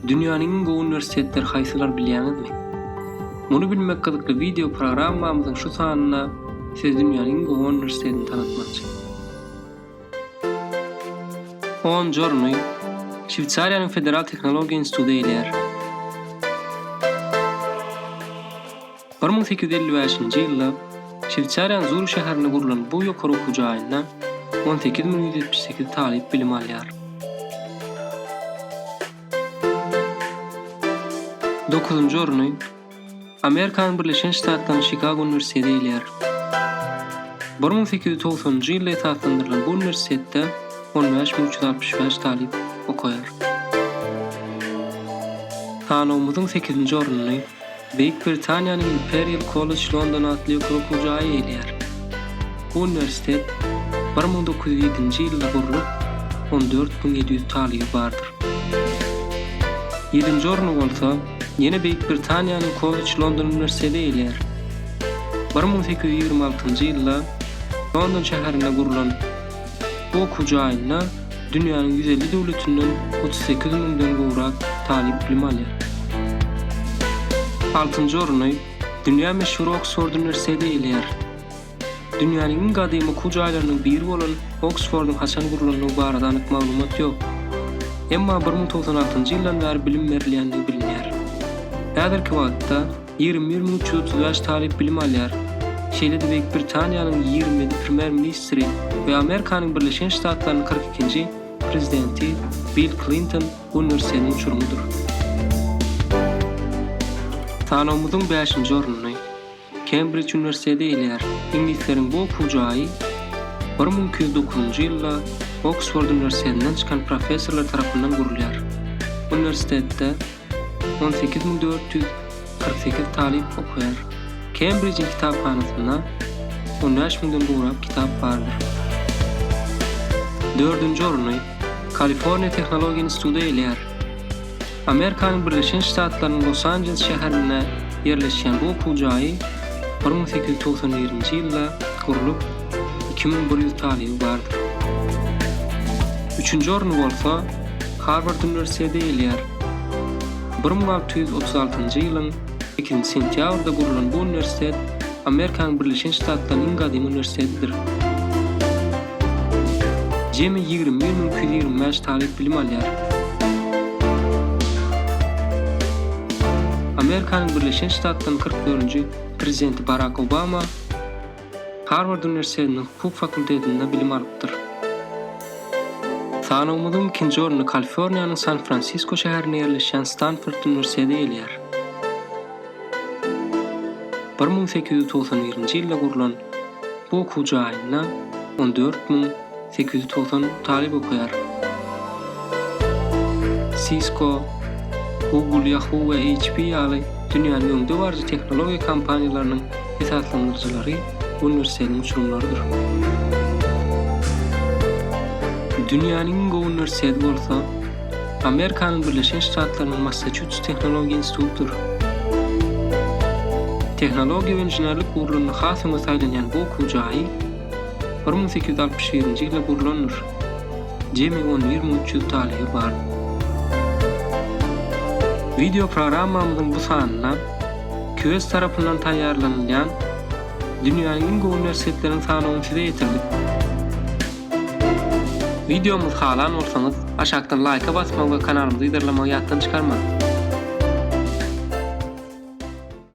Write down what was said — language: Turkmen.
Dünýäniň iň gowy uniwersitetleri haýsylar bilýäňizmi? Muny bilmek gyzykly wideo programmamyzyň şu sanynda size dünýäniň iň gowy uniwersitetini tanatmakçy. Onunjy orny Şweýsariýanyň Federal tehnologiýa instituty eýeleýär. 1855-nji ýylda Şweýsariýanyň Zurih şäherinde gurlan bu ýokary okuw jaýynda 18178 talyp bilim alýar. Dokuzynjy orny Amerikanyň Birleşen Ştatlarynyň Şikago uniwersiteti eýeleýär. 1890-njy ýylda esaslandyrylan bu uniwersitetde 15365 talyp okaýar. Sanawymyzyň sekizinji ornuny Beýik Britaniýanyň Imperial College London atly ýokary okuw jaýy eýeleýär. Bu uniwersitet 1907-nji ýylda gurlup, 14700 talyby bardyr. Ýedinji orny bolsa, ýene Beýik Britaniýanyň College London uniwersiteti eýeleýär. 1826-njy ýylda London şäherinde gurlan Bu okuw jaýynda dünýäniň 150 döwletinden 38 müňden gowrak talyp bilim alýar. Altynjy orny dünýä meşhur Oksford uniwersiteti eýeleýär. Dünýäniň iň gadymy okuw jaýlarynyň biri bolan Oksfordyň haçan gurlandygy barada anyk maglumat ýok. Emma 1096-njy ýyldan bäri bilim berilýändigi bilinýär. Häzirki wagtda 21335 talyp bilim alýar. Şeýle-de Beýik Britaniýanyň 27 premýer-ministri we Amerikanyň Birleşen Ştatlarynyň 42-nji prezidenti Bill Klinton bu uniwersitetiň uçurymydyr. Sanawymyzyň bäşinji ornuny Kembrij uniwersiteti eýeleýär. Iňlisleriň bu okuw jaýy 1209-njy ýylda Oksford uniwersitetinden çykan professorlar tarapyndan gurulýar. Uniwersitetde 18448 talyp okaýar. Kembrijiň kitaphanasynda 15 müňden gowrak kitap bardyr. Dördünji orny Kaliforniýa tehnologiýa instituty eýeleýär. Amerikanyň Birleşen Ştatlarynyň Los-Anjeles şäherinde ýerleşýän bu okuw jaýy 1891-nji ýylda gurlup, 2100 talyby bardyr. Üçünji orny bolsa Harward uniwersiteti eýeleýär. 1636-njy ýylyň ikinji sentýabrda gurlan bu uniwersitet Amerikanyň Birleşen Ştatlarynyň iň gadymy uniwersitetidir. Jemi 21225 talyp bilim alýar. Amerikanyň Birleşen Ştatlarynyň 44-nji Prezidenti Barak Obama Harward uniwersitetiniň hukuk fakultetinde bilim alypdyr. Sanawymyzyň ikinji ornuny Kaliforniýanyň San-Fransisko şäherinde ýerleşýän Stanford uniwersiteti eýeleýär. 1891-nji ýylda gurlan bu okuw jaýynda 14890 talyp okaýar. Cisco, Google, Yahoo we HP ýaly dünýäniň öňdebaryjy tehnologiýa kompaniýalarynyň esaslandyryjylary bu uniwersitetiň uçurymlarydyr. Dünýäniň iň gowy uniwersiteti bolsa Amerikanyň Birleşen Ştatlarynyň Massaçuts tehnologiýa institutydyr. Tehnologiýa we inženerlik ugurlarynda has öňe saýlanýan bu okuw jaýy 1861-nji ýylda gurlandyr. Jemi 11300 talyby bar. Wideo programmamyzyň bu sanynda QS tarapyndan taýýarlanylýan dünýäniň iň gowy uniwersitetleriniň sanawyny size ýetirdik. Wideomyzy halan bolsaňyz, aşakdan laýka basmagy we kanalymyzy yzarlamagy ýatdan çykarmaň.